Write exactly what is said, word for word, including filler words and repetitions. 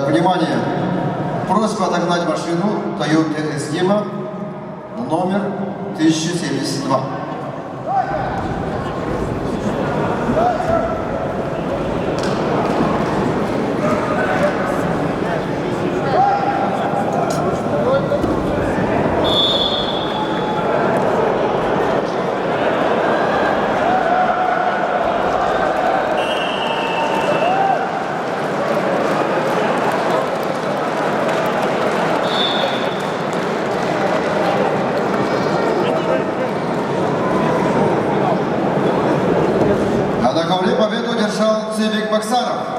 Внимание! Просьба отогнать машину Toyota Estima, номер тысяча семьдесят два. А на ковре победу одержал Цивик Баксанов.